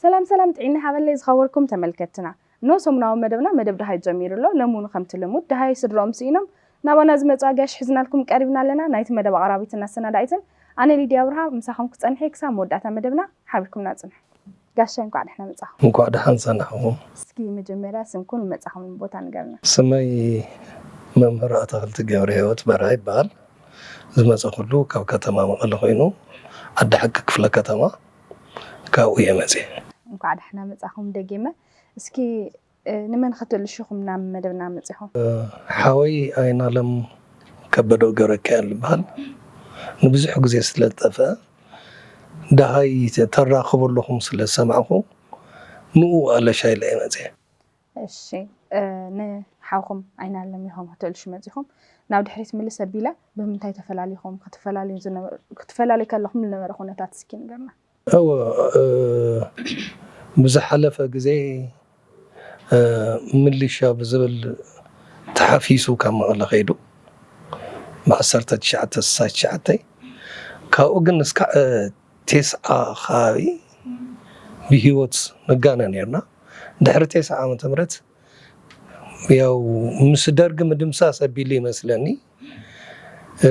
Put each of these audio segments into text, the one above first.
ሰላም ሰላም፣ ጥዒና ሓበለይ ዝኸበርኩም ተመልከትትና፣ ኖ ሰሙናዊ መደብና መደብ ደሃይ ጀሚሩ ኣሎ። ሎሚ እውን ከምቲ ልሙድ ደሃይ ስድሮኦም ስኢኖም ናባና ዝመፁ ኣጋይሽ ሒዝናልኩም ቀሪብና ኣለና። ናይቲ መደብ ኣቕራቢትን ኣሰናዳኢትን ኣነ ሊድያ ኣብርሃ ምሳኹም ክፀንሐ። ክሳብ መወዳእታ መደብና ሓቢርኩምና ፅንሑ። ጋሻ እንኳዕ ደሕና መጻኹም። እንኳዕ ደሓን ጸናሕኹም። እስኪ መጀመርያ ስምኩም ንመጻኹም ቦታ ንገርና። ስመይ መምህር ኣታኽልቲ ገብረ ህይወት በርሀ ይበሃል። ዝመጸኹሉ ካብ ከተማ መቐለ ኮይኑ፣ ዓዲ ሓቂ ክፍለ ከተማ፣ ካብኡ እየ መጺኤ። እንኳዕ ደሕና መጻኹም ደጊመ። እስኪ፣ እ፣ ንመን ከተልሽኹም ናብ መደብና መጺኹም? ሓወይ ኣይናለም ከበደ ገብረኪኤል ይበሃል። ንብዙሕ ግዜ ስለ ዝጠፍአ፣ ደሃይ ተራኽቡ ኣለኹም ስለ ዝሰማዕኹ፣ ንኡ ኣለሻ ኢለ እየ መጺኤ። እሺ፣ እ፣ ንሓውኹም ኣይናለም ኢኹም ክትልሹ መጺኹም። ናብ ድሕሪት ምልስ ኣቢለ፣ ብምንታይ ተፈላሊኹም? ክትፈላልዩ ዝነበ-፣ ክትፈላልዩ ከለኹም ዝነበረ ኩነታት እስኪ ንገርና። እወ፣ እ፣ ብዝሓለፈ ግዜ፣ እ፣ ምልሻ ብዝብል ተሓፊሱ ካብ መቐለ ከይዱ፣ ብዓሰርተ ትሽዓተ ስሳይ ትሽዓተ፣ ካብኡ ግን እስካዕ፣ እ፣ ቴስዓ ከባቢ ብህይወት ንጋነ ነርና። ድሕሪ ቴስዓ ዓመተ ምህረት ያው ምስ ደርጊ ምድምሳስ ኣቢሉ ይመስለኒ፣ እ፣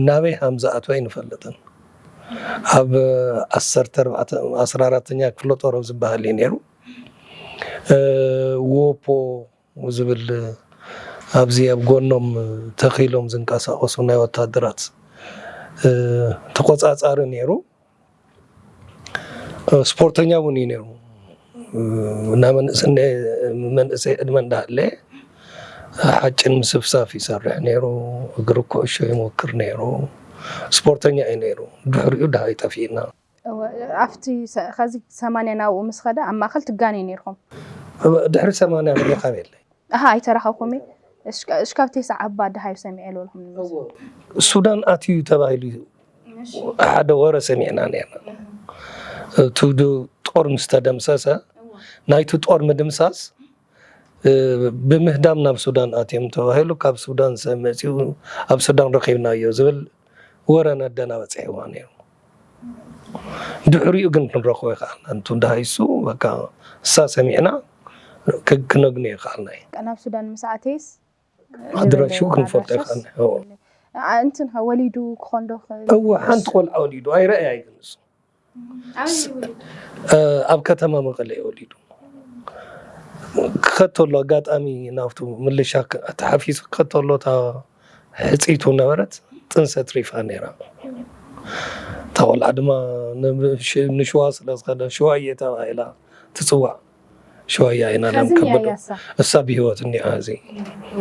ናበይ ሃም ዝኣትወ ኣይንፈልጥን። ኣብ ዓሰርተ ኣርባዕተ፣ ዓሰርተ ኣርባዕተኛ ክፍለ ጦር ኣብ ዝበሃል እዩ ነይሩ። እ፣ ዎፖ ዝብል ኣብዚ ኣብ ጎኖም ተኺሎም ዝንቀሳቐሱ ናይ ወታደራት፣ እ፣ ተቆጻጻሪ ነይሩ። ስፖርተኛ እውን እዩ ነይሩ። እና መንእስ-፣ መንእሰይ ዕድመ እንዳሃለ ሓጭን ምስፍሳፍ ይሰርሕ ነይሩ። እግሪ ኩዕሾ ይሞክር ነይሩ። ስፖርተኛ እዩ ነይሩ። ድሕሪኡ ደሃይ ጠፊእና። እወ፣ ኣብቲ ሰ-፣ ከዚ ሰማንያ ናብኡ ምስ ኸደ ኣብ ማእኸል ትጋነዩ ነይርኩም? ድሕሪ ሰማንያ ምርኻብ የለ። ኣሃ፣ ኣይተራኸብኩምን? እሽ-፣ እሽካብ ቴስዓ እባ ደሃዩ ሰሚዐ ልበልኩም። ሱዳን ኣትዩ ተባሂሉ እዩ። እሺ። ሓደ ወረ ሰሚዕና ነርና። እቱ ድ-፣ ጦር ምስ ተደምሰሰ፣ እዎ። ናይቲ ጦር ምድምሳስ፣ እ፣ ብምህዳም ናብ ሱዳን ኣትዮም ተባሂሉ፣ ካብ ሱዳን ሰብ መጺኡ ኣብ ሱዳን ረኺብናዮ ዝብል ወረ ነደና በጺሕዋ ነይሩ። ድሕሪኡ ግን ክንረኽቦ ይኸኣልና። እንቱ ደሃይሱ፣ በቃ፣ እሳ ሰሚዕና፣ ክ-፣ ክነግንዮ ይኸኣልና እዩ። ናብ ሱዳን ምስ ኣተየስ ኣድራሽኡ ዝብል ክንፈልጦ ኣድራሻስ ይኸኣልና። እዎ። አ፣ እንትን ከ ወሊዱ ክኾን ዶ ክ-፣ እዎ፣ ሓንቲ ቆልዓ ወሊዱ፣ ኣይረኣያ እዩ ግን እሱ። ኣበይ እዩ ወሊዱ? እ፣ ኣብ ከተማ መቐለ እዩ ወሊዱ። ክኸድ ተሎ ኣጋጣሚ ናብቱ ምልሻ ክ-፣ ተሓፊሱ ክኸድ ተሎ እታ ሕጽይቱ ነበረት፣ ጥንሲ ኣትሪፋ ነይራ። እታ ቆልዓ ድማ ንብ-፣ ሽ-፣ ንሽዋ ስለ ዝኸደ ሽዋየ ተባሂላ ትጽዋዕ። ሽዋየ ኣይናለም ከብዱ። እሳ ብህይወት እኒኣ፣ እዚ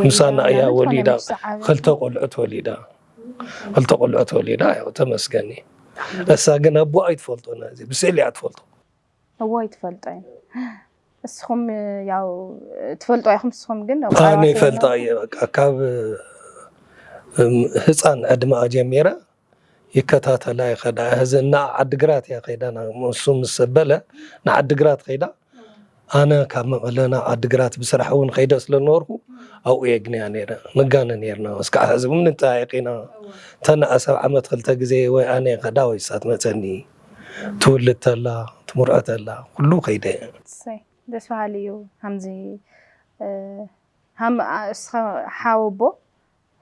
ምሳና እያ ወሊዳ። ክልተ ቆልዑት ወሊዳ። ክልተ ቆልዑት ወሊዳ፣ ያው ተመስገን እዩ። እሳ ግን ኣቦኣ ኣይትፈልጦን፣ እዚ ብስእሊ እያ ትፈልጦ። እዎ ኣይትፈልጦ እየ። እስኹም ያው ትፈልጦ ኢኹም፣ እስኹም ግን ኣነ ይፈልጣ እየ። በቃ ካብ፣ እም፣ ህፃን ዕድመኣ ጀሚረ ይከታተላ ይኸዳ። እዚ እና ዓድግራት እያ ከይዳ፣ ና-፣ እሱ ምስ ሰበለ ንዓድግራት ከይዳ። ኣነ ካብ መቐለ ናብ ዓድግራት ብስራሕ እውን ከይደ ስለ ነበርኩ ኣብኡ የግንያ ነይረ። ንጋነ ነይርና። እስካዕ ሕዚ እውን ንጠያየቕ ኢና። ተነኣ ሰብ ዓመት ክልተ ግዜ ወይ ኣነ ይኸዳ ወይ እሳ ትመፀኒ። ትውልድ ተላ፣ ትምርዖ ተላ፣ ኩሉ ከይደ። እሰይ፣ ደስ በሃሊ እዩ። ከምዚ፣ እ፣ ሃም-፣ አ-፣ እስኻ ሓወቦ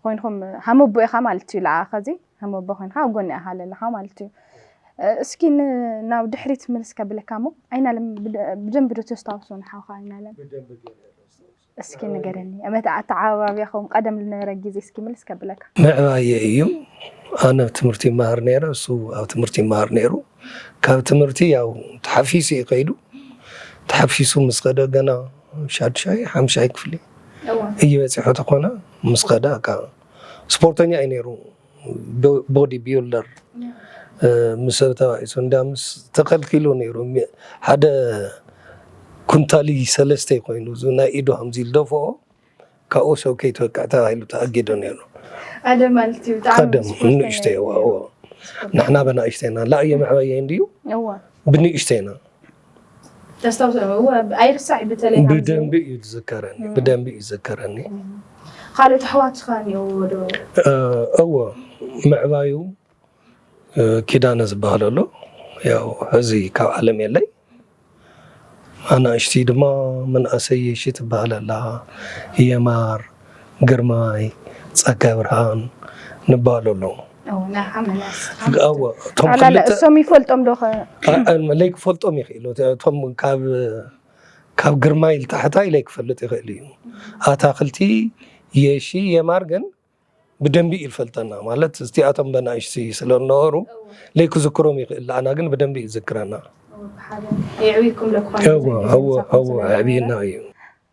ኮይንኩም ሃመቦ ኢኻ ማለት እዩ። ለኣ ኸዚ ሃመቦ ኮይንካ ኣብ ጎኒ ኢኻ ዘለኻ ማለት እዩ። እ፣ እስኪ ን-፣ ናብ ድሕሪት ምልስ ከብለካ እሞ፣ ኣይናለም ብደ-፣ ብደንቢ ዶ ተስታውሶ ንሓውኻ ኣይናለም? ብደንቢ ገይረ እየ ዘስታውሶ። እስኪ ንገረኒ። መተ-፣ ኣተዓባብያኹም ቀደም ዝነበረ ግዜ እስኪ ምልስ ከብለካ። ምዕባየ እዩ። ኣነ ኣብ ትምህርቲ ይመሃር ነይረ፣ እሱ ኣብ ትምህርቲ ይመሃር ነይሩ። ካብ ትምህርቲ ያው ተሓፊሱ እዩ ከይዱ። ተሓፊሱ ምስ ኸደ ገና ሻድሻይ፣ ሓምሻይ ክፍሊ እዋ። እዩ በፂሑ ተኾነ፣ ምስ ኸደ፣ በቃ፣ ስፖርተኛ እዩ ነይሩ። ቦ-፣ ቦዲ ቢልደር፣ እ፣ ምስ ሰብ ተባኢሱ እንዳ ምስ ተኸልኪሉ ነይሩ። ሚ-፣ ሓደ ኩንታሊ ሰለስተ ኮይኑ፣ እዚ ናይ ኢዱ ሃምዚ ዝደፍኦ፣ ካብኡ ሰብ ከይትወቅዕ ተባሂሉ ተኣጊዱ ነይሩ። ቀደም ማለት እዩ፣ ብጣዕሚ ቀደም ስፖርተኛ ንእሽተይ፣ እዩ እዎ፣ ነይሩ። እዎ። ንሕና ብናእሽተይና፣ ላእየ መዕበየ እንድዩ፣ እዎ። ብንእሽተይና። ተስታውሶ እወ፣ ኣይርሳዕ። በተለይ ከምዚ ብደንቢ እዩ ዝዝከረኒ፣ ብደንቢ እዩ ዝዝከረኒ። ካልኦት ኣሕዋትካ እኒኦዎ ዶ? እወ፣ ምዕባዩ ኪዳነ ዝበሃል ኣሎ። ያው ሕዚ ካብ ዓለም የለይ። ኣናእሽቲ ድማ መናእሰይ የሺ ትበሃል ኣላ፣ የማር፣ ግርማይ፣ ጸጋብርሃን ንበሃል ኣሎ። ኦ፣ ናይ ሓመላስ እወ፣ እቶም ኣላለ ክልተ እሶም ይፈልጦም ዶ ኸ? ለይክፈልጦም ይኽእሉ። እቶም ካብ ካብ ግርማይ ልታሕታይ ለይክፈልጥ ይኽእል እዩ። ኣታኽልቲ፣ የሺ፣ የማር ግን ብደንቢ እዩ ዝፈልጠና። ማለት እዚኣቶም በናእሽቲ ስለዝነበሩ ለይክዝክሮም ይኽእል፣ ኣና ግን ብደንቢ እዩ ዝዝክረና። የዕብይኩም ለክኾን እወ፣ እወ፣ እወ፣ ኣዕብይና እዩ።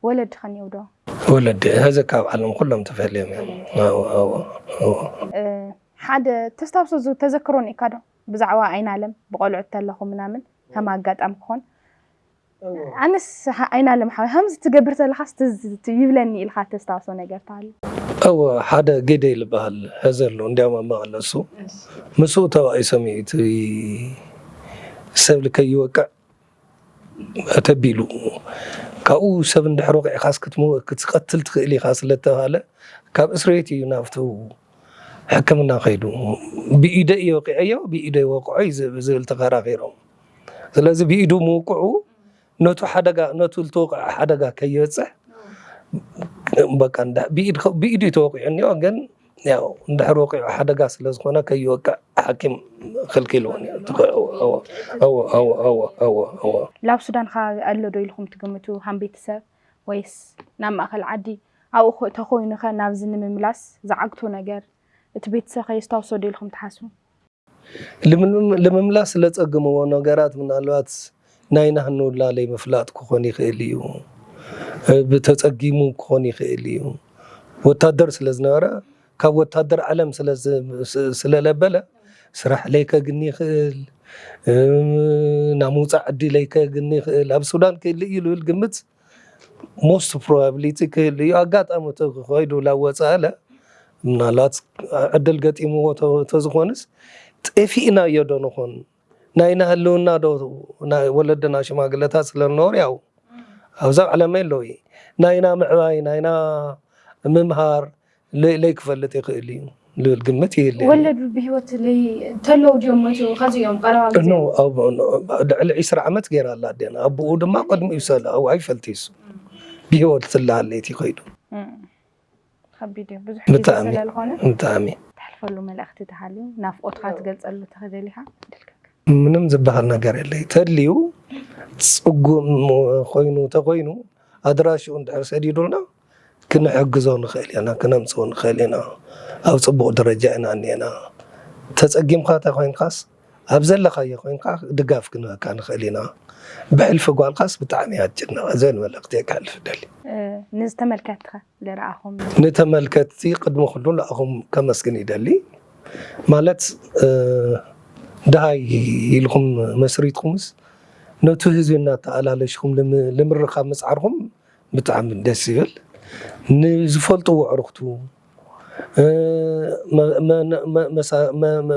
ወለዲ ኸኒው ዶ? ወለዲ ሕዚ ካብ ዓለም ኩሎም ተፈልዮም እዮም። እወ፣ እወ፣ እወ። ሓደ ተስታውሶ ዝ- ተዘክሮ ኒእካ ዶ ብዛዕባ ኣይን ኣለም ብቆልዑ ተለኹ ምናምን ከም ኣጋጣሚ ክኾን ኣነስ ሓ- ኣይን ኣለም ሓወይ ከምዚ ትገብር ዘለኻስ ትዝ- ት- ይብለኒ ኢልካ ተስታውሶ ነገር ተሃሉ? እወ፣ ሓደ ጌደይ ዝበሃል ሕዚ ኣሎ፣ እንዲያውም ኣብ መቐለ እሱ። ምስኡ ተባኢሶም እዩ እቲ ሰብ ከይወቅዕ ተቢሉ። ካብኡ ሰብ እንድሕር ወቂዕካስ ክትሞ- ክትቀትል ትኽእል ኢኻ ስለተባሃለ ካብ እስር ቤት እዩ ናብቱ ሕክምና ከይዱ። ብኢደ እየ ወቂዐዮ፣ ብኢደ ይወቅዖ እዩ ዝብ- ዝብል ተኸራኺሮም። ስለዚ ብኢዱ ምውቅዑ ነቱ ሓደጋ፣ ነቱ ልትወቅዐ ሓደጋ ከይበፅሕ በቃ እንዳ- ብኢድ ከ- ብኢዱ እዩ ተወቂዑ እኒኦ። ግን ያው እንድሕር ወቂዑ ሓደጋ ስለዝኾነ ከይወቅዕ ሓኪም ክልኪልዎ ነይሩ። እወ፣ እወ፣ እወ፣ እወ፣ እወ፣ እወ። ላብ ሱዳን ከባቢ ኣሎ ዶ ኢልኩም ትግምቱ ከም ቤተሰብ ወይስ ናብ ማእኸል ዓዲ ኣብኡ ኮ- ተኾይኑ ኸ ናብዚ ንምምላስ ዝዓግቶ ነገር እቲ ቤተሰብ ከየስታውሶ ዶ ኢልኩም ትሓስቡ? ልምልም- ልምምላስ ስለጸግምዎ ነገራት ምናልባት ናይ ናህንውላ ለይምፍላጥ ክኾን ይኽእል እዩ። ብተጸጊሙ ክኾን ይኽእል እዩ። ወታደር ስለ ዝነበረ ካብ ወታደር ዓለም ስለ ዝ- ስ- ስለለበለ ስራሕ ለይከግኒ ይኽእል፣ ናብ ምውፃእ ዕዲ ለይከግኒ ይኽእል፣ ኣብ ሱዳን ክህል እዩ ልብል ግምት most probability ክህል እዩ። ኣጋጣሚ ተኸይዱ ላብ ወፃእለ ምናልባት ዕድል ገጢምዎ ተ- ተዝኾንስ ጠፊእናዮ ዶ ንኾን? ናይና ህልውና ዶ ናይ ወለድና ሽማግለታት ስለዝነበሩ ያው ኣብዛ ዓለመይ ኣለዉ ናይና ምዕባይ ናይና ምምሃር ለይ ክፈልጥ ይኽእል እዩ ልብል ግምት ይህል። ወለዱ ብህይወት ለይ ተለው ድዮም ሞይቱ? ከዚ እዮም ቀረባ ግዜ ኖ ኣብ ልዕሊ ዒስራ ዓመት ገይራ ኣላ ኣዴና። ኣቦኡ ድማ ቅድሚኡ ሰለ ኣብኡ ኣይፈልጥ እዩ እሱ ብህይወት ስላሃለይቲ ከይዱ። ከቢድ እዩ ብዙሕ ግዜ ብጣዕሚ ስለዝኾነ ብጣዕሚ ተሕልፈሉ መልእኽቲ ተሃልዩ ናፍቆትካ ትገልፀሉ ተኽእል ኢኻ ድልከካ ምንም ዝበሃል ነገር የለይ። ተድልዩ ፅጉም ኮይኑ ተኮይኑ ኣድራሽኡ እንድሕር ሰዲዱልና ክንሕግዞ ንኽእል ኢና፣ ክነምፅኦ ንኽእል ኢና። ኣብ ፅቡቕ ደረጃ ኢና እኒአና። ተፀጊምካ ተኮይንካስ ኣብ ዘለኻዮ ኮይንካ ድጋፍ ክንበካ ንኽእል ኢና። ብሕልፊ ጓልካስ ብጣዕሚ ኣጭድና ዝብል መልእኽቲ ከሕልፍ ደሊ። ንዝተመልከትከ ዝረኣኹም ንተመልከትቲ ቅድሚ ኩሉ ንኣኹም ከመስግን ይደሊ። ማለት ደሃይ ኢልኩም መስሪትኩምስ ነቱ ህዝቢ እናተኣላለሽኩም ልምርኻብ ምፅዓርኩም ብጣዕሚ ደስ ይብል። ንዝፈልጥዎ ኣዕሩኽቱ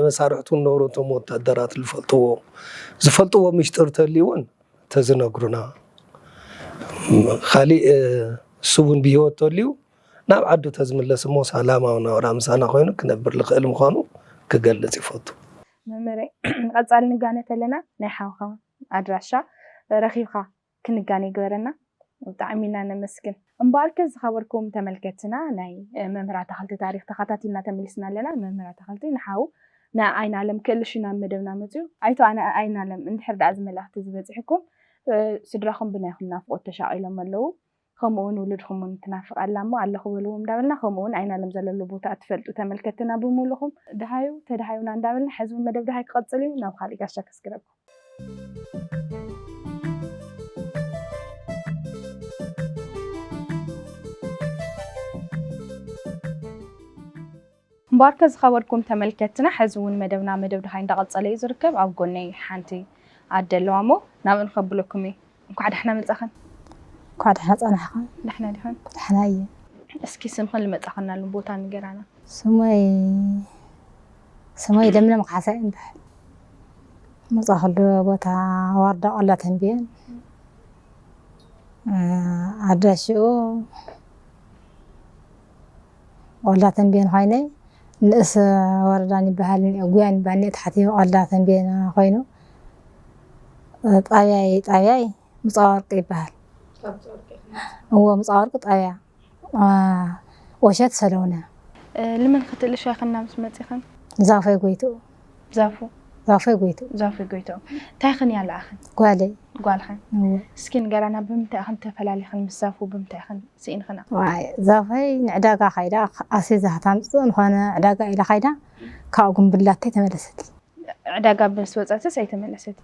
መሳርሕቱ ንነብሩ እቶም ወታደራት ዝፈልጥዎ ዝፈልጥዎ ምሽጥር ተልዩ እውን ተዝነግሩና። ካሊእ እሱ እውን ብህይወት ተልዩ ናብ ዓዱ ተዝምለስ እሞ ሰላማዊ ናብራ ምሳና ኮይኑ ክነብር ዝኽእል ምዃኑ ክገልፅ ይፈቱ። መምህረይ ቀፃሊ ንጋነ ተለና ናይ ሓውኻ ኣድራሻ ረኺብካ ክንጋነ ይግበረና። ብጣዕሚ ኢና ነመስግን። እምበኣርከ ዝኸበርኩም ተመልከትና ናይ መምህር ኣታኽልቲ ታሪኽ ተኸታቲልና ተመሊስና ኣለና። መምህር ኣታኽልቲ ንሓው ንኣይናለም ክእልሽ ናብ መደብና መፅዩ ኣይቶ ኣይናለም እንድሕር ደኣ ዝመላእኽቲ ዝበፅሕኩም ስድራኹም ብናይኹም ናፍቆት ተሻቒሎም ኣለዉ። ከምኡ እውን ውሉድኹም እውን ትናፍቕ ኣላ እሞ ኣለኹ በልዎም እንዳበልና ከምኡ እውን ኣይናለም ዘለሉ ቦታ እትፈልጡ ተመልከትና ብምሉኹም ደሃዩ ተደሃዩና እንዳበልና ሕዚ እውን መደብ ደሃይ ክቐፅል እዩ። ናብ ካሊእ ጋሻ ከስግረኩም። እምበኣርከ ዝኸበርኩም ተመልከትና ሕዚ እውን መደብና መደብ ድሃይ እንዳቐፀለ እዩ ዝርከብ። ኣብ ጎነይ ሓንቲ ኣደ ኣለዋ እሞ ናብእን ከብለኩም እዩ። እንኳዕ ዳሕና መፃኸን። እንኳዕ ዳሕና ፃናሕኻ። ዳሕና ዲኸን? ዳሕና እየ። እስኪ ስምኽን ልመፃኸናሉ ቦታ ንገራና። ስሞይ ስሞይ ለምለም ካሕሳ ይንበሃል። መፃኸሉ ቦታ ዋርዳ ቆላ ተንብየን ኣድራሽኡ ቆላ ተንቤን ኮይነ ንእስ ወረዳን ይበሃል፣ ጉያን ይበሃል፣ ታሕቲ ቆላ ተንቤን ኮይኑ፣ ጣብያይ ጣብያይ ምፃወርቂ ይበሃል። እዎ፣ ምፃወርቂ ጣብያ። ኦሸት ሰለውነ። ልመን ክትእልሻ ከና ምስ መፂኸን? ዛፈይ ጎይቱ። ዛፉ ዛፈይ ጎይቱ። ዛፉ ጎይቱ። እንታይ ኸን ያለኣኸን? ጓለይ። ጓልኸን። እስኪ ንገራና፣ ብምንታይ ኸን ተፈላሊኸን ምስ ዛፉ ብምንታይ ኸን ስኢንኸና? ዋይ፣ ዛፈይ ንዕዳጋ ካይዳ ኣሴዛ ታምፅእ እንኾነ ዕዳጋ ኢላ ካይዳ፣ ካብኡ ግን ብላተይ ተመለሰት። ዕዳጋ ምስ ወፀትስ ኣይተመለሰት?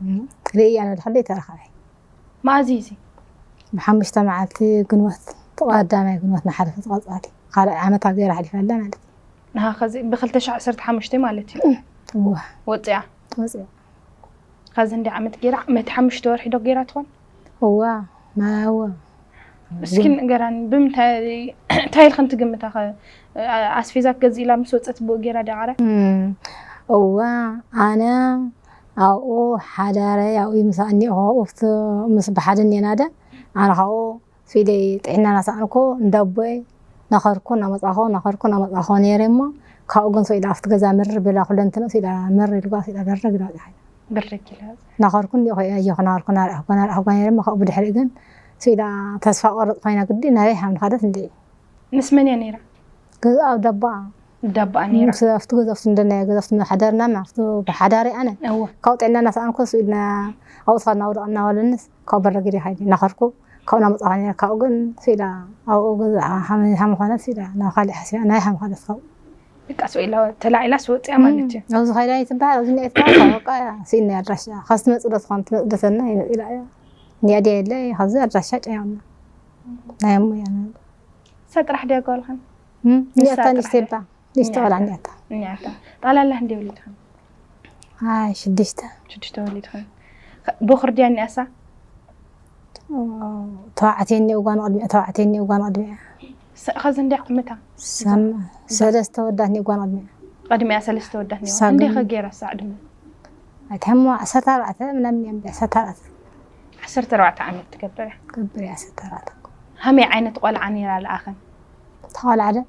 ርእያ ነድሕለይ ተረኸበ። ማእዚ እዚ ብሓሙሽተ መዓልቲ ግንቦት፣ ቀዳማይ ግንቦት ንሓለፈ ትቐፃሊ ካልኣይ ዓመት ኣብ ገይራ ኣሕሊፋላ ማለት እዩ። ንሃ ኸዚ ብክልተ ሽሕ ዓሰርተ ሓሙሽተ ማለት እዩ። እዋ ወፅያ ወፅያ ኸዚ እንዲ ዓመት ገይራ ዓመት ሓሙሽተ ወርሒ ዶ ገይራ ትኾን? እዋ ማዋ እስኪ ንገራኒ ብምንታይ እንታይ ኢልክን ትግምታ ኸ ኣስፌዛ ክገዝእ ኢላ ምስ ወፀት ብኡ ገይራ ዲያ ቐረ? እዋ ኣነ ኣብኡ ሓዳረይ ኣብኡ ምሳእ እኒኦ ኣብኡ ምስ ብሓደ እኒአና ደ ኣነ ካብኡ ስኢለይ ጥዕና ናሳእንኮ እንዳቦይ ናኸርኩ ናመፃኹ ናኸርኩ ናመፃኹ ነይረ እሞ ካብኡ ግን ስኢላ ኣብቲ ገዛ ምር ብላ ኩለንትነ ስኢላ ምር ኢልጓ ስኢላ ደረግ ኢላ ወፂኣ ብርግ ኢላ ናኸርኩ እንዲኹ እየኹ ናኸርኩ ናርኣኹ ናርኣኹ ነይረ እሞ ካብኡ ብድሕሪ ግን ስኢላ ተስፋ ቆርጥ ኮይና ግዲ ናበይ ሃም ንኸደት እንዲ ምስ መን እያ ነይራ? ገዛ ኣብ ዳቦኣ ዳቦኣ ነይራ ምስ ኣብቲ ገዛ ኣብቲ እንደናየ ገዛ ኣብቲ ሓዳርና ማ ኣብቲ ብሓዳሪ ኣነ እወ ካብኡ ጥዕና እናሰኣንኩ ስኢልና ኣብኡ ትኸድና ወደቕ እናበለንስ ካብኡ በረግድ ይኸይድ እናኸድኩ ካብኡ ናመፃኻ ነይረ ካብኡ ግን ስኢላ ኣብኡ ገዛ ሃመ- ሃመኾነት ስኢላ ናብ ካልእ ሓሲባ ናይ ሃመኾነት ካብኡ በቃ ስኢላ ተላዒላስ ወፅያ ማለት እዩ ኣብዚ ኸይዳ ይትበሃል ኣብዚ ኒኣ ይትበሃል ካብ በቃ ስኢልና ኣድራሻ ካብ ትመፅእ ዶ ትኾን ትመፅእ ዶ ተልና ይመፅእ ኢላ እያ ኒኣ ድያ የለ ካብዚ ኣድራሻ ጨያውና ናይ እሞ እያ ንብል እሳ ጥራሕ ድያ ጓልኸን ኒኣታ ንሽተይ እባ ንሽተ ቆልዓ ኒኣታ እኒኣታ ጣላላ እንደ ወሊድኸን ኣይ ሽዱሽተ ሽዱሽተ ወሊድኸን ቦኽር ድያ እኒኣሳ ተባዕትዮ እኒኦ ጓል ቅድሚኣ ተባዕትዮ እኒኦ ጓል ቅድሚኣ ኸዚ እንደ ዓመታ ሰለስተ ወዳት እኒኦ ጓል ቅድሚኣ ቅድሚኣ ሰለስተ ወዳት እኒኦ እንደ ኸ ገይራ ሳ ዕድመ ኣይተሞ ዓሰርተ ኣርባዕተ ምናምን እያ ዓሰርተ ኣርባዕተ ዓሰርተ ኣርባዕተ ዓመት ትገብር እያ ገብር እያ ዓሰርተ ኣርባዕተ ሃመይ ዓይነት ቆልዓ ነይራ ለኣኸን ተቆልዓ ደ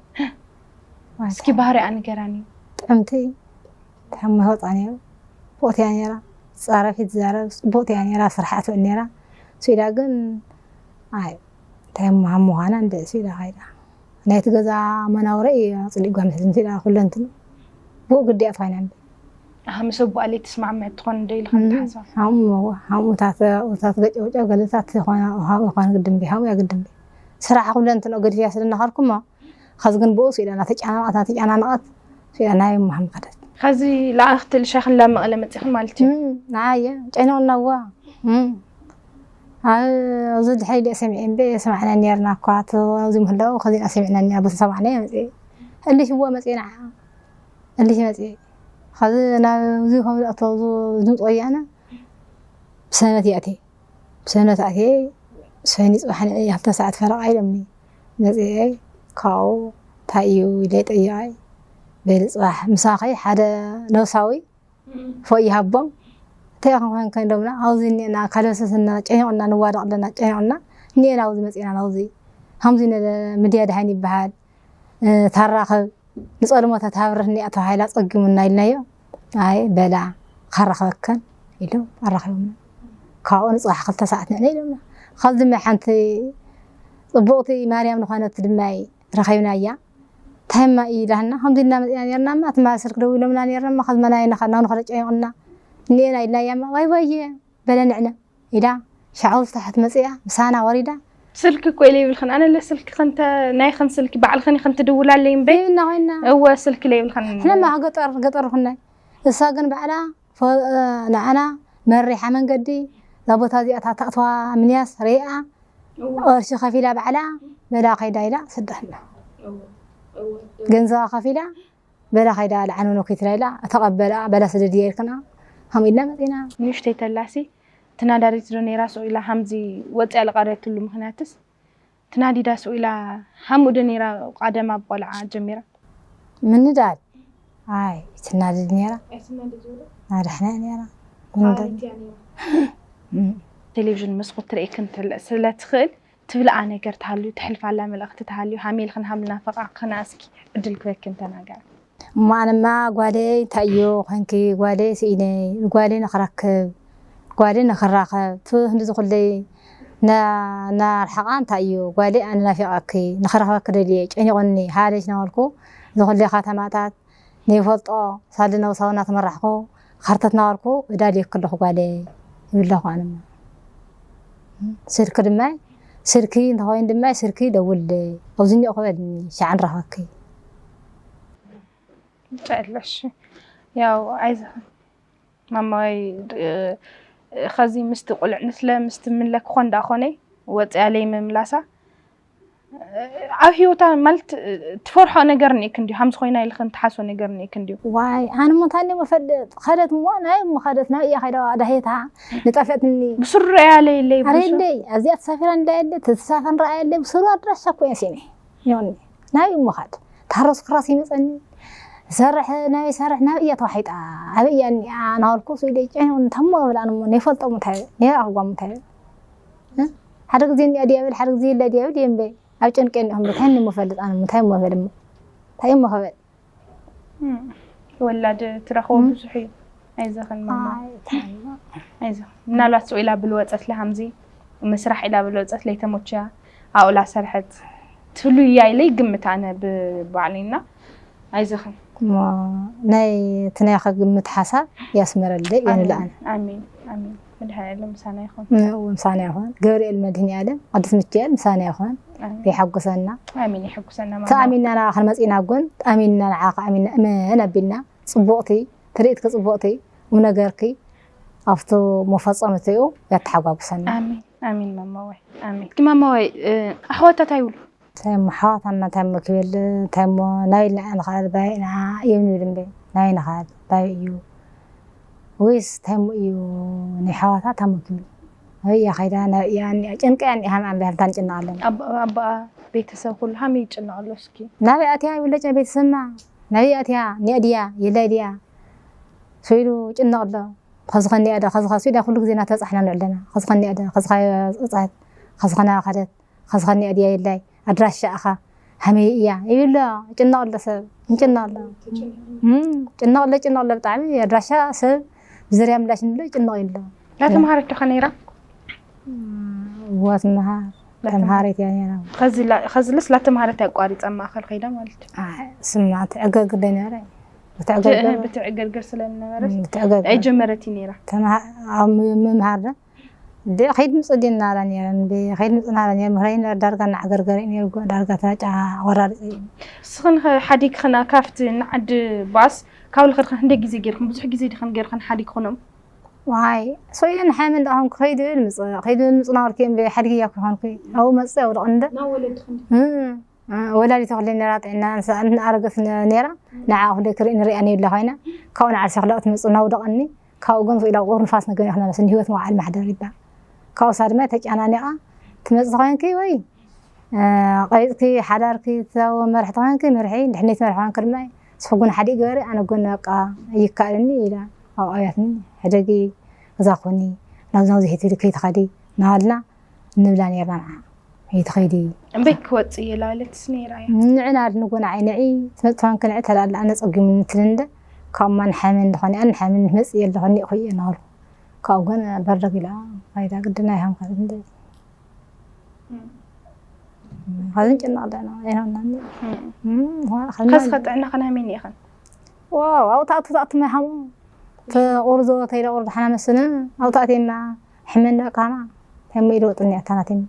እስኪ ባህሪኣ ንገራኒ ጥዕምቲ ተሓመ ወፃ ነይሩ ብቕትያ ነይራ ፃረፊ ትዛረብ ብቕትያ ነይራ ስርሓት ውዕል ነይራ ስኢዳ ግን ኣይ እንታይ ምሃም ምዃና እንደ ስኢዳ ኸይዳ ናይቲ ገዛ መናውረ እዩ ኣፅሊእጓ መስልን ስኢዳ ኩለንትን ብኡ ግዲያ ትኾይና እንደ ኣህ ምስ ኣቦኣለይ ትስማዕምዕ ትኾን እንደ ኢልካ ትሓስባ ሃሙታት ገጨውጨው ገለታት ዝኾነ ግድምቢ ሃሙያ ግድምቢ ስራሕ ኩለንትን ገድፍያ ስለናኸርኩሞ ኸዚ ግን ብኡ ስኢላ እናተጨናነቐት እናተጨናነቐት ስኢላ ናይ ምሃም ከደት ኸዚ ለኣኽቲ ልሻኽን ላብ መቐለ መፂኽን ማለት እዩ ንዓየ ጨኒቕና እዋ ኣብዚ ድሕሪ ደ ሰሚዐ እምበ ሰማዕና ነርና እኳ ኣብዚ ምህላው ኸዚ ሰሚዕና ኒና በቲ ሰማዕና መፂ እልሽ እዋ መፂ ንዓ እልሽ መፂ ኸዚ ናብዚ ከምዚ ኣቶ ድምፂ ወያነ ብሰነት ይኣቴ ብሰንበት ኣትየ ሰኒ ፅባሕ ንዒ ክልተ ሰዓት ፈረቓ ኢሎምኒ መፅአ ካብኡ እንታይ እዩ ኢለ ጠይቓይ በሊ ፅባሕ ምሳኸይ ሓደ ነብሳዊ ፎእ ይሃቦም እንታይ ኢኹም ኮንከ ኢሎምና ኣብዚ እኒአና ካልበሰስና ጨኒቑና ንዋደቕ ኣለና ጨኒቑና እኒአና ኣብዚ መፂና ናብዚ ከምዚ ሚድያ ድሃይን ይበሃል ታራኸብ ንፀልሞተ ትሃብርህ እኒኣ ተባሂላ ፀጊሙና ኢልናዮ ኣይ በላ ኸረኸበከን ኢሎም ኣራኺቦምና ካብኡ ንፅባሕ ክልተ ሰዓት ንዕነ ኢሎምና ካብ ድማ ሓንቲ ፅቡቕቲ ማርያም ዝኾነት ድማ ረኺብናያ ታይማ እዩ ኢላና ከምዚ ኢልና መፂና ነርናማ ትማ ስልክ ደው ኢሎምና ነርናማ ከዝመናይ ናኻ ናው ንኸደ ጨይቕና እኒኤና ኢልናያማ ዋይ ዋየ በለ ንዕነ ኢዳ ሻዕውል ታሕት መፅያ ምሳና ወሪዳ ስልኪ እኮ ኢለ ይብልክን ኣነ ለ ስልኪ ከንተ ናይ ኸን ስልኪ ባዕልኽን ይኸን ትድውላለይ እምበይ ይብልና ኮይና እወ ስልኪ ለ ይብልኽን ሕነማ ገጠር ገጠር ኩናይ እሳ ግን ባዕላ ንዓና መሪሓ መንገዲ እዛ ቦታ እዚኣ ታተእተዋ ምንያስ ርኣ ቅርሺ ከፊላ ባዕላ በላ ከይዳ ኢላ ስደትና ገንዘባ ከፊላ በላ ከይዳ ለዓኖኖ ክትላ ኢላ ተቐበላ በላ ስደድያ ኢልክና ከም ኢልና መፂና ንእሽተይ ተላሲ ትናዳሪት ዶ ነይራ ስቕ ኢላ ሃምዚ ወፅያ ልቐረትሉ ምኽንያትስ ትናዲዳ ስቕ ኢላ ሃምኡ ዶ ነይራ ቃደማ ብቆልዓ ጀሚራ ምንዳድ ኣይ ትናድድ ነይራ ናዳሕና ነይራ ቴሌቪዥን መስኮት ትርእየክን ስለ ትኽእል ትብልኣ ነገር ተሃልዩ፣ ተሕልፋላ መልእኽቲ ተሃልዩ፣ ሃሜልኽን ሃምልና ፈቓቕኽና እስኪ ዕድል ክበክን ተናገር። እሞ ኣነማ ጓለይ እንታይ እዩ ኮንኪ? ጓለይ ስኢነይ፣ ጓለይ ንኽረክብ፣ ጓለይ ንኽራኸብ፣ ቱ ህንዲ ዝኹለይ ናርሓቓ እንታይ እዩ? ጓለይ ኣነ ናፊቓኪ፣ ንኽረኽበኪ ደልየ፣ ጨኒቑኒ፣ ሃለሽ ናበልኩ፣ ዝኹለይ ከተማታት ነይፈልጦ ሳልዲ ነብሳዊ እናተመራሕኩ ኸርተት ናበልኩ እዳልየኪ ኣለኹ ጓለይ ይብለኹ። ኣነማ ስልኪ ድማ ስልኪ እንተኾይኑ ድማ ስልኪ ደውልለይ፣ ኣብዚ እኒኦ ክበልኒ ሻዕ ንራኸኪ። ጨለሽ ያው ኣይዘኸን ማማይ ኸዚ ምስቲ ቁልዕ ንስለ ምስቲ ምለ ክኾን ዳ ኾነይ ወፅያ ለይ ምምላሳ ኣብ ህይወታ ማለት ትፈርሖ ነገር ኔክ እንዲሁ ሃምዚ ኮይና ኢልክን ትሓስቦ ነገር ኔክ እንዲሁ ዋይ ኣነ ሞ እንታይ እሞ ፈልጥ ኸደት እሞ ናይ እሞ ኸደት ናይ እያ ኸይዳ ዳሄታ ንጠፍአትኒ ብስሩ ረያ ለይለይ ኣረ የለይ ኣብዚኣ ተሳፊራ እንዳ የለ ተሳፈን ረኣ የለ ብስሩ ኣድራሻ እኮ እየ ሲኒ ይሆን ናይ እሞ ኸድ ታሮስ ክራስ ይመፀኒ ሰርሕ ናይ ሰርሕ ናብ እያ ተዋሒጣ ኣብ እያ እኒኣ ናበልኩ ስኢለ ጨ እንታሞ ብላ እሞ ነይፈልጦ ምታይ ነይራ ክጓ ምታይ ሓደ ግዜ እኒኣ ድያብል ሓደ ግዜ የለ ድያብል የምበይ ኣብ ጨንቀ እኒኦም እንታይ እሞ ፈልጥ ኣነ እንታይ እሞ ፈልጥ እንታይ እሞ ኸበል ወላድ ትረኽቦ ብዙሕ እዩ። ኣይዘኽን ማማ ኣይዘኽን። ምናልባት ስቕ ኢላ ብልወፀት ለሃምዚ ምስራሕ ኢላ ብልወፀት ለይተሞችያ ኣኡላ ሰርሐት ትህሉ እያ ኢለ ይግምት ኣነ ብባዕለይና ኣይዘኽን። ናይ ትናይ ከግምት ሓሳብ ያስመረልደ የንለኣን። ኣሚን ኣሚን መድሃኒዓለም ምሳና ይኹን። ምሳና ይኹን ገብርኤል መድህኒዓለም ቅዱስ ሚካኤል ምሳና ይኹን። የሐጉሰና ኣሚን የሐጉሰና ማማ። ተኣሚንና ናባኻ መፂና ጎን ተኣሚንና ንዓኻ ኣሚንና እመን ኣቢልና ፅቡቕቲ ትርኢትኪ ፅቡቕቲ ቁምነገርኪ ኣብቲ መፈፀምትኡ ያተሓጓጉሰና። ኣሚን ኣሚን ማማዋይ ኣሚን። እስኪ ማማዋይ ኣሕዋታ ታይ ይብሉ? እንታይ እሞ ሓዋታና እንታይ እሞ ክብል እንታይ እሞ ናይ ኢልና ንኽእል ባይ ኢና እዮም ንብል እምበ ናይ ንኽእል ባይ እዩ ወይስ እንታይ እሞ እዩ ናይ ሓዋታ እንታይ እሞ ክብል ናበይ እያ ከይዳ ናበይ እያ እኒኣ ጨንቀ እያ እኒኣ ሃም ኣንበ ሃምታ ንጭነቕ ኣለና ኣቦኣ ቤተሰብ ኩሉ ሃመይ ይጭነቕ ኣሎ እስኪ ናበይ ኣትያ ይብለጨ ቤተሰብና ናበይ ኣትያ እኒኣ ድያ የላይ ድያ ስኢሉ ጭነቕ ኣሎ ኸዚ ኸኒኣ ዶ ኸዚ ኸዚ ኢላ ኩሉ ግዜ እናተበፃሕና ንዕለና ኸዚ ኸኒኣ ዶ ኸዚ ኸዮ ፅፅሐት ኸዚ ኸና ኸደት ኸዚ ኸኒኣ ድያ የላይ ኣድራሻ ኣኻ ሃመይ እያ ይብሎ ጭነቕ ኣሎ ሰብ እንጭነቕ ኣሎ ጭነቕ ኣሎ ጭነቕ ኣሎ ብጣዕሚ ኣድራሻ ሰብ ብዝርያ ምላሽ ንብሎ ጭነቕ ይብሎ ላተምሃረት ዶ ኸነይራ እዋ ትምሃር ተምሃሪት እያ ነይራ። ኸዚልስ ላተምሃረት ኣቋሪፃ ማእኸል ኸይዳ ማለት እዩ። ስማ ትዕገርግር ዶ ነይረ? ብትዕገርገር ብትዕገርገር ስለ ዝነበረት ብትዕገርገር ኣይጀመረት እዩ ነይራ። ተምሃ- ኣብ ም- ምምሃር ዶ እንደ ኸይድ ምፅ ዲ እናላ ነይረ እንደ ኸይድ ምፅ እናላ ነይረ ምኽረይ ነይረ ዳርጋ እናዓገርገረ እዩ ነይሩ ዳርጋ ተጫ ኣቆራርፂ እዩ። ንስኽን ኸ ሓዲግኽና ካብቲ ንዓዲ ባስ ካብ ልኸድኽን ክንደይ ግዜ ጌርክን ብዙሕ ግዜ ዲኽን ጌርክን ሓዲግኽኖም? ዋይ ሰው ኢለን ሓመን ዳኹም ክኸይዱ ይብል ምጽእ ከይዱ ይብል ምጽእ ናበልኩ እምበይ ሓድግያ ክኾንኩ ኣብኡ መጽእ ኣብኡ ደቕንደ ናብ ወለድኽን እ፣ እ፣ ወላዲት ተኽሊ ነራ ጥዕና ንሳ እናኣረገት ነ- ነራ ንዓ ክደ ክርኢ ንሪኣ ነይብላ ኮይና ካብኡ ንዓርሲ ክለቕ ትመጽእ ናብኡ ደቐኒ ካብኡ ግን ኢላ ቁር ንፋስ ነገር ይኽና በስ ንህይወት መዋዓል ማሕደር ይባ ካብኡ ሳ ድማ ተጫናኒቓ ትመጽእ ተኾይንኪ ወይ ቀይፅኪ ሓዳርኪ ትዛወ መርሒ ተኾንኪ ምርሒ ድሕነይቲ መርሒ ኮንኪ ድማ ንስኺ ጎን ሓዲእ ግበሪ ኣነ ጎን በቃ ይከኣለኒ ኢላ ኣብኣያትኒ ሕደጊ እዛ ኮኒ ናብዚ ናብዚ ሒትሊ ከይትኸዲ ናበልና ንብላ ነርና ንዓ ከይትኸይዲ እምበይ ክወፅእ እየ ላበለትስ ነይራ እያ ንዕና ንጎ ንዓይ ንዒ ትመፅእ ኮንኪ ንዒ ተላኣላ ኣነ ፀጊሙኒ ትልንደ ካብኡማ ንሓመን ዝኾነ ኣነ ንሓመን ንመፅእ እየ ኣለኹ እኒእኹ እየ እናበልኩ ካብኡ ግን በርደግ ኢላ ፋይዳ ግድና ይሃምካ ትልንደ ኸዝን ጭናቕ ደና ኣይናናኒ ከስ ኸጥዕና ኸናመይ ኒኢኸን ዋው ኣብኡ ተኣቱ ተኣቱ ማይ ሃሙ ተቑርዞ ተይለ ቁርዶ ሓና መስነ ኣብኡ ተኣቴና ሕመና ቃና ተሞ ኢለ ወጥኒ ኣታናቴን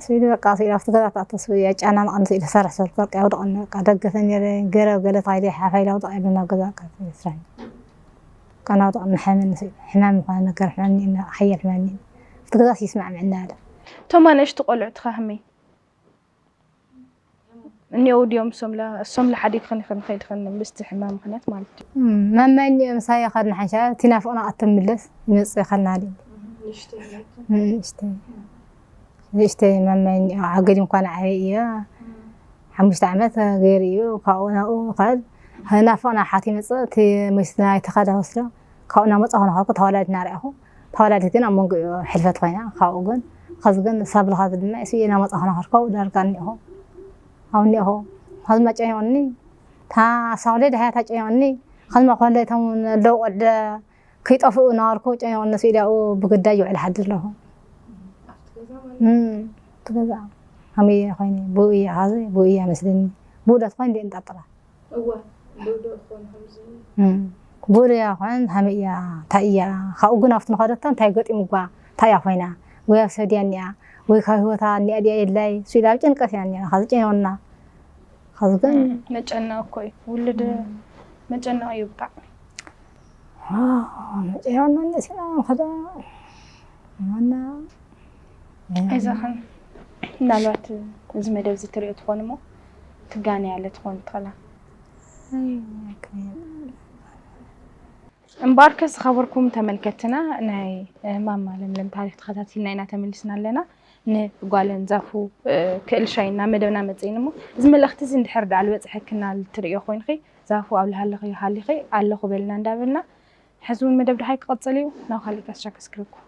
ስኢሉ በቃ ስኢሉ ኣብቲ ገዛ ተኣቶ ስኢሉ ያጫና ንቐን ስኢሉ ሰርሕ ሰልኩ በቃ ያውደቐኒ በቃ ደገተ ነረ ገረ ገለ ተኻይደ ሓፋ ኢለ ኣውደቐ ኢለ ናብ ገዛ በቃ ስራሕ ቀናውደቐኒ ሕመኒ ስኢሉ ሕማም ምዃነ ነገር ሕማም ኒእና ሓያል ሕማም ኒእና ኣብቲ ገዛስ ይስማዕምዕና ኣለ። እቶም ኣነእሽቱ ቆልዑትኻ ከመይ እኒኦው ድዮም? እሶም ለሓዲግኽን ኢኽን ከይድኽን ምስቲ ሕማም ምኽንያት ማለት ድዩ? ማማይ እኒኦ ምሳይ ኸድና ሓንሻ እቲ ናፍቕና ቀተምለስ ይመፅእ ኸልና ድዩ? ንእሽተይ ንእሽተይ ማማይ እኒኦ ዓገዲም እኳ ንዓበይ እዮ ሓሙሽተ ዓመት ገይሩ እዩ ካብኡ ናብኡ ኸድ ናፍቕና ሓት ይመፅእ እቲ ሞይትና ይተኸዳ ወስዶ ካብኡ እናመፃኹ ናኸልኩ ተወላዲት እናርኣኹ ተወላዲት ግን ኣብ መንጎ እዩ ሕልፈት ኮይና ካብኡ ግን ኸዚ ግን ሳብልኻ ድማ እሱ ኢና መጻ ኸና ኸርከው ዳርጋ እኒሆ። ኣብ እኒሆ። ኸዚ መጨዮኒ። ታ ሳውሌ ደሃያ ታጨዮኒ። ኸዚ መኾለ እቶም ኣለዉ ወደ ከይጠፍኡ እናበልኩ ጨዮኒ እሱ ኢዳኡ ብግዳይ ይውዕል ሓድር ኣለኹ። እም፣ ትገዛ። ከመይ ኮይኒ? ብኡ እያ ኸዚ፣ ብኡ እያ መስለኒ። ብኡ ዶ ትኾን እንዲኡ እንጣጥራ? እወ፣ ብኡ ዶ እኾን ከምዚ? እም፣ ብኡ ዶ እያ ኾን? ከመይ እያ? እንታይ እያ? ካብኡ ግን ኣብቲ ንኸደቶ እንታይ ገጢምዋ? እንታይ እያ ኮይና? ወይ ኣብ ሰብ ድያ እኒኣ? ወይ ካብ ህይወታ እኒኣ ድያ የድላይ? እሱ ኢላ ኣብ ጭንቀት እያ እኒኣ። ኸዚ ጨዮና። ኸዚ ግን እም፣ መጨነቕ እኮ እዩ። ውልድ እም። መጨነቕ እዩ ብጣዕሚ። ዋው፣ መጨዮና እንደሲና ኸዳ። ዋና ኣይዛኽን። ምናልባት እዚ መደብ እዚ ትሪኦ ትኾን እሞ ትጋነይ ኣለ ትኾን ትኽእላ። እምበኣርከ ዝኸበርኩም ተመልከትና ናይ፣ እ፣ ማማ ለምለም ታሪኽ ተኸታቲልና ኢና ተመሊስና ኣለና። ንጓለን ዛፉ፣ እ፣ ክእል ሻይ እና መደብና መጽእን እሞ እዚ መልእኽቲ እዚ እንድሕር ደኣ ዝበጽሐክና ትርእዮ ኮይንኺ ዛፉ ኣብ ልሃለኺ ሃሊኺ ኣለኹ በልና እንዳበልና ሕዚ እውን መደብ ደሃይ ክቐጽል እዩ። ናብ ካሊእ ጋሻ ከስክረኩም።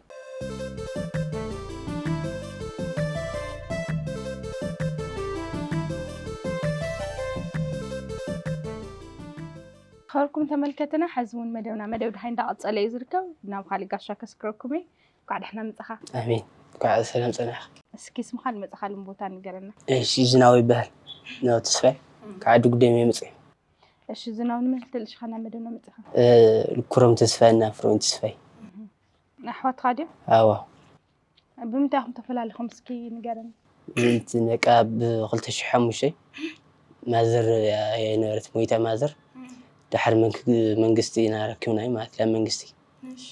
ኸበርኩም ተመልከትና፣ ሕዚ እውን መደብና መደብ ደሃይ እንዳቐጸለ እዩ ዝርከብ። ናብ ካሊእ ጋሻ ከስክረኩም እዩ። እንኳዕ ደሕና መጻኻ። ኣሜን። እንኳዕ ሰላም ጸናሕ። እስኪ ስምኻን መጻኻሉን ቦታ ንገረና። እሺ፣ ዝናቡ ይበሃል። ዝናቡ ተስፋይ። እም። ካብ ዓዲ ጉደም እየ መጽእ። እሺ፣ ዝናቡ ንመን ክትልእሽኻ ናብ መደብና መጺኻ? እ፣ ኩሮም ተስፋይ እና ፍሮን ተስፋይ። እም። ኣሕዋትኻ ድዮም? ኣዋ። ብምንታይ ኢኹም ተፈላሊኹም እስኪ ንገረኒ። ምንት በቃ ብ ክልተ ሽሕ ሓሙሽተ ማዘር እያ የነበረት ሞይታ ማዘር። እም። ደሓር መንክ-፣ መንግስቲ ኢና ረኪብናዮ ማለት ላብ መንግስቲ። እሺ።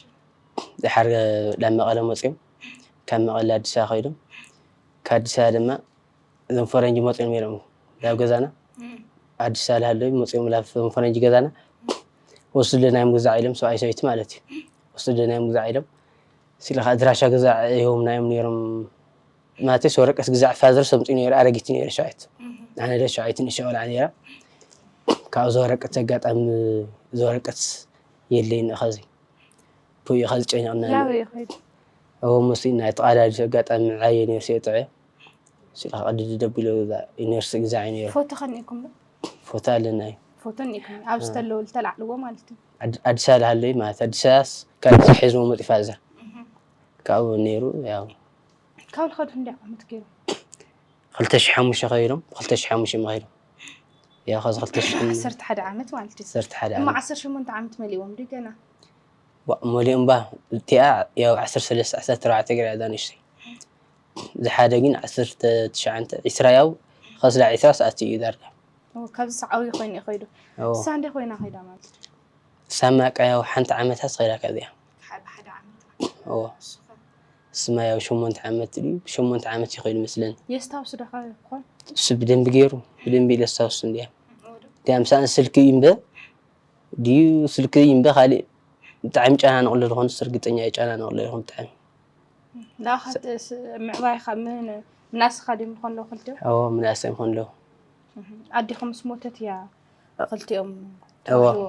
ደሓር ላብ መቐለ መጺኦም ካብ መቐለ ኣዲስ ኣበባ ከይዶም ካብ ኣዲስ ኣበባ ድማ እዞም ፈረንጂ መጺኦም ነይሮም ላብ ገዛና። እም። ኣዲስ ኣበባ ሃለዉ መጺኦም ላብ እዞም ፈረንጂ ገዛና ወስድለና እዮም ግዛዕ ኢሎም ሰብኣይ ሰበይቲ ማለት እዩ። ወስድለና እዮም ግዛዕ ኢሎም ሲልኻ ኣድራሻ ግዛዕ ይህቦምና እዮም ነይሮም። ማለትስ ወረቀት ግዛዕ ፋዘር ሰምጺኡ ነይሩ ኣረጊት ነይሩ ሸውዓይት። እም። ኣነ ደ ሸውዓይት ንእሽቶ ቆልዓ ነይራ። ካብዚ ወረቀት ኣጋጣሚ እዚ ወረቀት የለይን ኸዚ። ፑይ ኸዚ ጨኒቕና። ናበይ እዩ ከይዱ? እዎ፣ መሲእና ተቓዳዲሱ ኣጋጣሚ ዓየ ነይሩ ሲጥዐ። ሲልኻ ቀዲዲ ደቢሉ ዩኒቨርሲቲ ግዛዕ እዩ ነይሩ። ፎቶ ኸኒእኩም ዶ? ፎቶ ኣለና እዩ። ፎቶ እኒእኩም ኣብ አ። ዝተለወሉ ተላዕልዎ ማለት እዩ። ኣድ-፣ ኣዲስ ኣበባ ሃለይ ማለት ኣዲስ ኣበባስ ካብ ኣዲስ ሒዝሞ መፂ ፋዘር። እህ። ካብኡ ነይሩ ያው። ካብ ልኸዱ ክንደይ ዓመት ገይሩ? ክልተ ሽሕ ሓሙሽተ ከይዶም፣ ክልተ ሽሕ ሓሙሽተ መኺዶም። ያው ኸዚ ክልተ ሽሕ ዓሰርተ ሓደ ዓመት ማለት እዩ። ዓሰርተ ሓደ እሞ ዓመት። ዓሰርተ ሸሞንተ ዓመት መሊእዎም ድዩ ገና? ዋ፣ መሊኦም ባ እቲኣ ያው ዓሰርተ ሰለስተ ዓሰርተ ኣርባዕተ ገይራ እዛ ንእሽተይ። ዝሓደ ግን ዓሰርተ ትሽዓተ፣ ዒስራ ያው ኸስላ ዒስራ ሰዓት እዩ ዳርጋ። ኦ፣ ካብዚ ሰዓዊ ኮይኑ እዩ ከይዱ። ኦ። እሳ እንደ ኮይና ከይዳ ማለት እዩ። እሳማ በቃ ያው ሓንቲ ዓመት ኣስኸይዳ ካብዚኣ። ሓደ፣ ሓደ ዓመት ማለት እዩ። ኦ። እሱ ኸ? እስማ ያው ሸሞንተ ዓመት ድዩ? ሸሞንተ ዓመት ይኸይድ መስለኒ። የስታውስ ዶ ኸ ይኾን? እሱ ብደንቢ ገይሩ፣ ብደንቢ ኢለ ኣስታውስ እንድያ። ኦ፣ ዶ? ዲያ ምሳን ስልኪ ይምበ፣ ድዩ ስልኪ ይምበ፣ ካልእ ብጣዕሚ ጨናንቕ ኣሎ ዝኾነ ርግጠኛ እየ፣ ጨናንቕ ኣሎ ይኹን ብጣዕሚ። ንኣኻ ስ-፣ ት-፣ ስ-፣ ምዕባይኻ ምን-፣ ምናስኻ ድዮም ዝኾን ኣለዉ ክልቲኦም? እዎ፣ ምናስ እዮም ዝኾን ኣለዉ። እህ፣ ኣዴኹምስ ሞተት እያ ክልቲኦም እዎ። ተዋሕዎ።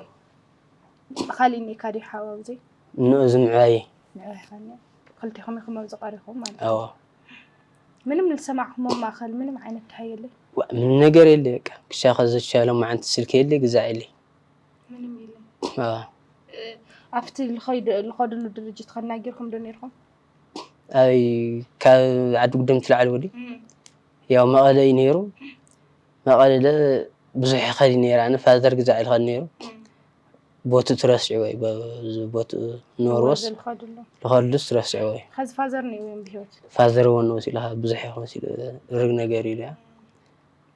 ካሊእ እኒኤካ ድዩ ሓው ኣብዚ? ንኡ እዚ ምዕባየ። ምዕባይኻ እኒኦ። ክልቲኹም ኢኹም ኣብዚ ቀሪኹም ማለት እዩ። እዎ። ምንም ዝሰማዕኩሞ ማእኸል ምንም ዓይነት ደሃይ የለን? ዋ፣ ምንም ነገር የለ በቃ። ክሻ ኸዘሻ ሎማዓንቲ ስልኪ የለ፣ ግዛዕ የለ። ምንም የለን። ኣዎ። እ፣ ኣብቲ ልኸይድ-፣ ልኸድሉ ድርጅት ከናጊርኩም ዶ ነይርኩም? ኣይ፣ ካብ ዓዲ ጉደም ትለዓል ወዲ? እም። ያው መቐለ እዩ ነይሩ። መቐለ ለ-፣ ብዙሕ ይኸድ ነይሩ። ኣነ ፋዘር ግዛዕ ይልኸድ ነይሩ። እም። ቦቱ ትረስዕዎ እዩ። በ-፣ ቦቱ ነበርዎስ ዝልኸድሉ። ልኸድሉስ ትረስዕዎ እዩ። ኸዚ ፋዘር ነይሩ እዮም ብህይወት? ፋዘር እውን ወሲሉ ብዙሕ ይኾን ሲሉ ርግ ነገር ኢሉ እያ።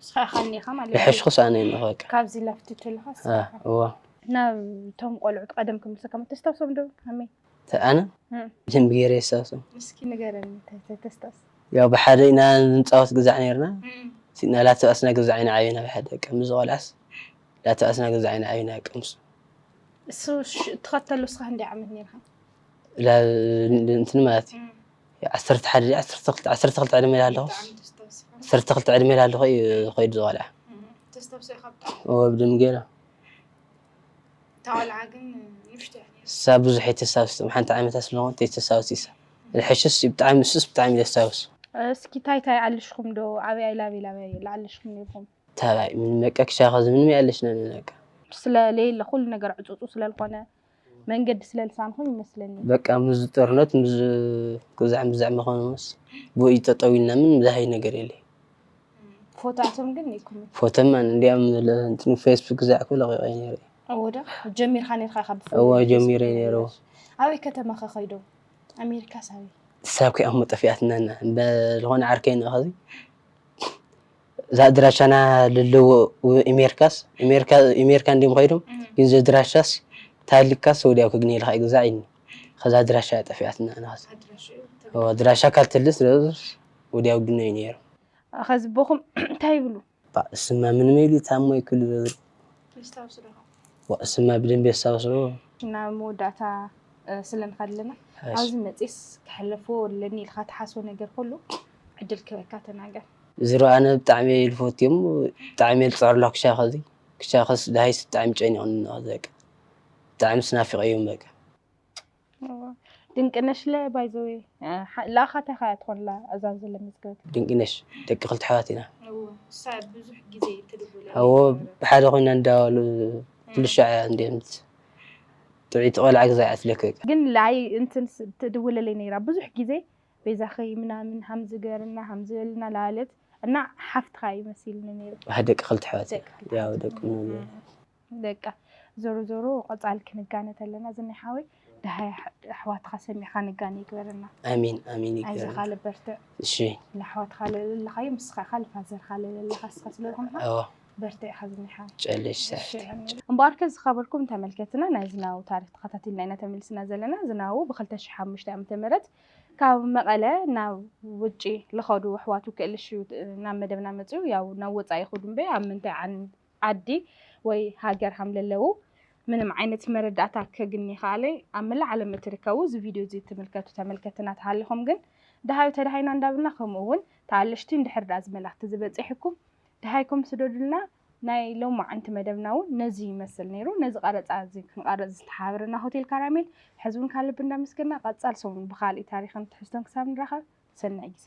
ንስኻ ኢኻ እኒኻ ማለት እዩ። ልሕሽኩስ ኣነ እየ እኒኦ በቃ። ካብዚ ላፍቲ ተለኻ አ፣ ንስኻ ኢኻ። እዋ። ናብ እቶም ቆልዑት ቀደም ክምልሰካ፣ ተስታውሶም ዶ? ከመይ? ተ-፣ ኣነ? እም። ብደንቢ ገይረ የስታውሶም። እስኪ ንገረኒ፣ ተ-፣ ተ-፣ ተስታውስ። ያው ብሓደ ኢና ንጻወት ግዛዕ ነይርና። እም። ሲና ላተባእስና ግዛዕ ኢና ዓቢና ብሓደ። ቀምዚ ቆልዓስ ላተባእስና ግዛዕ ኢና ዓቢና ቀምሱ። እሱ ሽ-፣ ትኸተሉ እስኻ ክንደይ ዓመት ነይርካ? ላ-፣ ን-፣ እንትን ማለት እዩ። እም። ዓሰርተ ሓደ፣ ዓሰርተ ክልተ፣ ዓሰርተ ክልተ ዕድመ ኢለ ኣለኹስ። ብጣዕሚ ተስታውስኻ። ዓሰርተ ክልተ ዕድመ ኢለ ኣለኹ እዩ ኸይዱ ዝቆልዓ። እም። ተስታውሶ ኢኻ ብጣዕሚ። እወ፣ ብደንቢ ገይረ። እታ ቆልዓ ግን ንእሽቶ እያ ነይራ። እሳ ብዙሕ ኣይተስታውስን፣ ሓንቲ ዓመት እያ ስለዝኾነት ኣይተስታውስን እሳ። እም። ዝሕሽስ እዩ ብጣዕሚ እሱስ ብጣዕሚ ደስታውስ እስኪ ታይ ታይ ኣለሽኹም ዶ ኣበይ ኣይላበይ ላበይ ላኣለሽኹም ነርኩም ታባይ ምን መቀ ክሻኸ ዝምን ያለሽ ነን በቃ ስለሌለ ኩሉ ነገር ዕፁፁ ስለልኾነ መንገዲ ስለልሳንኹም ይመስለኒ በቃ ምስ ጦርነት ምስ ግዛዕ ምዛዕ መኾነ ምስ ብኡ ጠጠው ኢልና ምን ዝሃይ ነገር የለ ፎቶኣቶም ግን ይኩም ፎቶማ እንዲያም እንትን ፌስቡክ ግዛዕ ኩ ለቂቀ ነረ ወደ ጀሚርካ ነርካ ካብ እዋ ጀሚረ ነረ ኣበይ ከተማ ከኸይዶም ኣሜሪካ ሳበይ ሳብ ከይኣሞ ጠፊኣትናና ዝኾነ ዓርከይ ንኸዚ እዛ ኣድራሻና ልልዎ ኢሜርካስ ኢሜርካ እንዲም ከይዶም ግን ዘድራሻስ ታልካስ ወዲያው ክግኔልካ ይግዛዕ ኢኒ ከዛ ኣድራሻ ጠፊኣትና ናስ ኣድራሻ ካልትልስ ወዲያው ግነ እዩ ነይሩ ከዚ ቦኹም እንታይ ይብሉ እስማ ምንም ኢሉ ታሞ ይክሉ እስማ ብደንብ የስታውስዎ ናብ መወዳእታ ስለንኸድ ኣለና ኣብዚ መፅስ ክሕለፎ ኣለኒ ኢልካ ትሓስቦ ነገር ኩሉ ዕድል ክበካ ተናገር ዝሮ ኣነ ብጣዕሚ ልፈትዮም ብጣዕሚ ልፀርሎ ክሻኸዚ ክሻኸስ ድሃይስ ብጣዕሚ ጨኒቕኒ ዘቀ ብጣዕሚ ስናፊቀዮም በቃ ድንቅነሽ ለ ባይዘወ ለኣኻታይ ከያ ትኾንላ እዛ ዘለመዝገበት ድንቅነሽ ደቂ ክልተ ኣሕዋት ኢና ብዙሕ ግዜ ትድውለ እዎ ብሓደ ኮይና እንዳባሉ ክልሻ እያ እንዲምት ጥዑይቲ ቆልዓ ግዛ እያ ትለክቅ ግን ላይ እንትን ትድውለለይ ነይራ ብዙሕ ግዜ ቤዛኸይ ምናምን ሃምዚ ገርና ሃምዚ በልና ላለት እና ሓፍትኻ ይመሲልኒ ነይሩ ደቂ ክልተ ኣሕዋት ያው ደቂ በቃ ዞሮ ዞሮ ቆፃል ክንጋነ ተለና ዝናይ ሓወይ ድሃይ ኣሕዋትካ ሰሚዕካ ንጋነ ይግበረና ኣሚን ኣሚን ኣይዘ ይግበር ካለ በርትዕ እሺ ንኣሕዋትካ ለለለካዮ ምስኻ ካለ ፋዘርካ ለለለካ ስኻ ስለዝኾንካ ኣዎ በርትዕ ኢኻ ዝናይ ሓወይ ጨለሽ ሳሕቲ እምበኣርከ ዝኸበርኩም ተመልከትና ናይ ዝናቡ ታሪክ ተኸታቲልና ኢና ተመልስና ዘለና ዝናቡ ብ2005 ዓ ም ካብ መቐለ ናብ ውጪ ልኸዱ ኣሕዋቱ ክእልሽ ናብ መደብና መፅኡ ያው ናብ ወፃኢ ይኸዱ እምበ ኣብ ምንታይ ዓን ዓዲ ወይ ሃገር ሃም ለለዉ ምንም ዓይነት መረዳእታ ከግኒ ይኸኣለ ኣብ መላእ ዓለም እትርከቡ እዚ ቪድዮ እዚ ትምልከቱ ተመልከትና ተሃሊኹም ግን ደሃዩ ተደሃይና እንዳብልና ከምኡ እውን ተኣለሽቲ እንድሕር ዳ እዚ መልእክቲ ዝበፂሕኩም ደሃይኩም ስደዱልና ናይ ሎማዓንቲ መደብና እውን ነዚ ይመስል ነይሩ ነዚ ቀረፃ እዚ ክንቀረፅ ዝተሓበረና ሆቴል ካራሜል ሕዚ እውን ካብ ልቢ እንዳመስገና ቀፃል ሰሙን ብካሊእ ታሪክን ትሕዝቶን ክሳብ ንራኸብ ሰናይ ግዜ